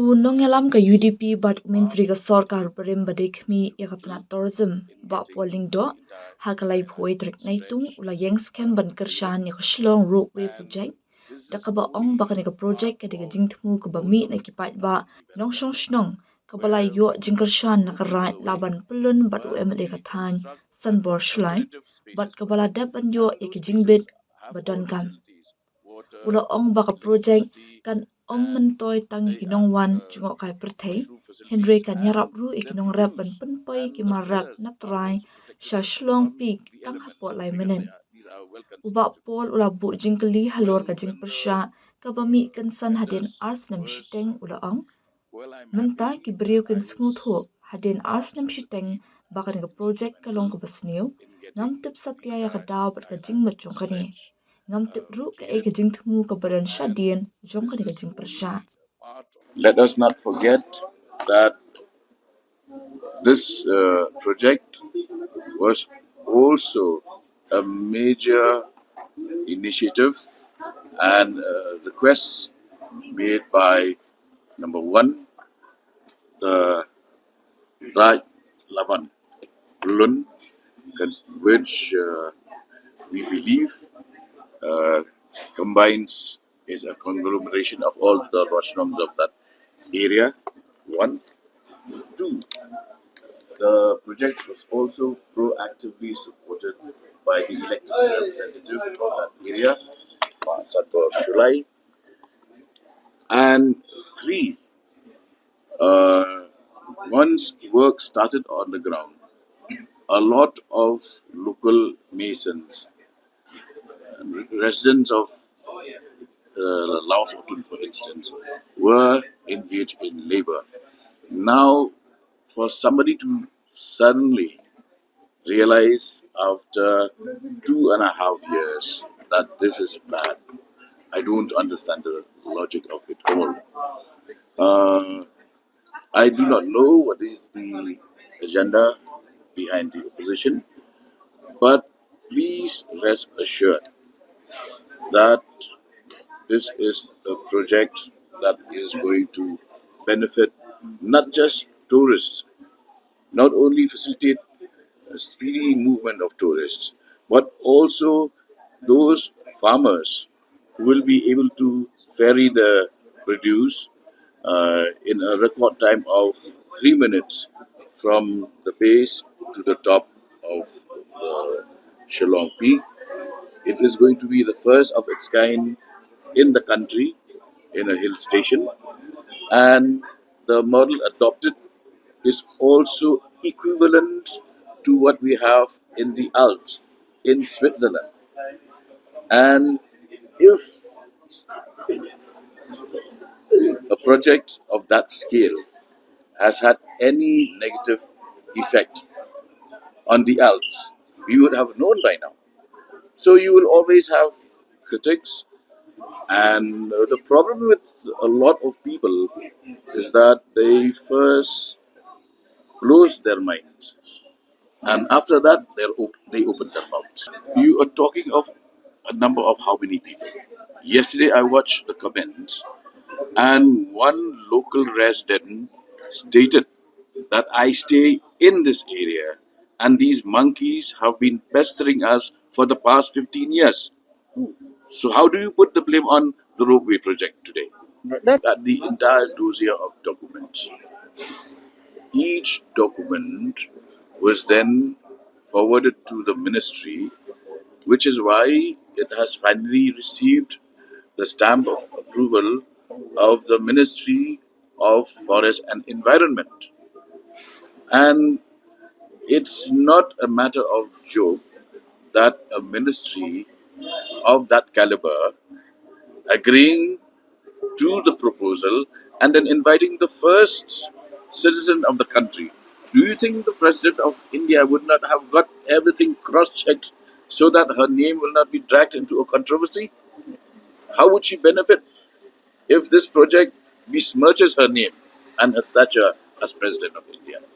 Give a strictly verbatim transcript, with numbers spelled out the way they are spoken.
U nongïalam ka U D P bad u Myntri ka Sorkar Barim ba dei khmih ïa ka tnat tourism, Bah Paul Lyngdoh, ha ka laiphew tarik Naitung u la ïeng skhem ban kyrshan ïa ka Shillong Ropeway Project, da kaba ong ba kane ka project ka dei ka jingthmu kaba mih na ki paidbah nongshong shnong, kaba la ïoh jingkyrshan na ka Raid Laban Pyllun bad u M L A ka thaiñ Sanbor Shullai, bad kaba la dep ban ïoh ïa ki jingbit ba donkam. U la ong ba ka project kan ym myntoi tang ïa ki nongwan jngohkai pyrthei, hynrei kan ïarap ruh ïa ki nongrep ban pynpoi ki mar rep na trai sha Shillong Peak tang hapoh lai minit. U Bah Paul u la buh jingkylli halor ka jingpyrshah kaba mih kynsan hadien ar snem shiteng, u la ong, mynta ki briew kin sngewthuh hadien ar snem shiteng ba kane ka project ka long kaba sniew. Ngam tip satia ïa ka daw bad ka jingmut jong kane. Ngam tip ruh kaei ka jingthmu kaba don shadien jong kane ka jingpyrshah. Let us not forget that this uh, project was also a major initiative and uh, request made by, number one, the Raid Laban Pyllun, which uh, we believe uh, combines, is a conglomeration of all the Lawashnoms of that area. One. Two, the project was also proactively supported by the elected representative of that area, Bah Sanbor Shullai. And three, uh, once work started on the ground, a lot of local masons, residents of uh, Laos Otun, for instance, were engaged in labor. Now, for somebody to suddenly realize after two and a half years that this is bad, I don't understand the logic of it all. Uh, I do not know what is the agenda behind the opposition, but please rest assured that this is a project that is going to benefit not just tourists, not only facilitate a speedy movement of tourists, but also those farmers who will be able to ferry the produce uh, in a record time of three minutes from the base to the top of the Shillong Peak. It is going to be the first of its kind in the country, in a hill station, and the model adopted is also equivalent to what we have in the Alps in Switzerland. And if a project of that scale has had any negative effect on the Alps, we would have known by now. So you will always have critics. And uh, the problem with a lot of people is that they first close their minds, and after that, they're op- they open their mouths. You are talking of a number of how many people? Yesterday, I watched the comments, and one local resident stated that I stay in this area, and these monkeys have been pestering us for the past fifteen years. So how do you put the blame on the ropeway project today? That the entire dossier of documents, each document was then forwarded to the ministry, which is why it has finally received the stamp of approval of the Ministry of Forest and Environment. And it's not a matter of joke that a ministry of that caliber agreeing to the proposal and then inviting the first citizen of the country. Do you think the president of India would not have got everything cross checked so that her name will not be dragged into a controversy? How would she benefit if this project besmirches her name and her stature as president of India?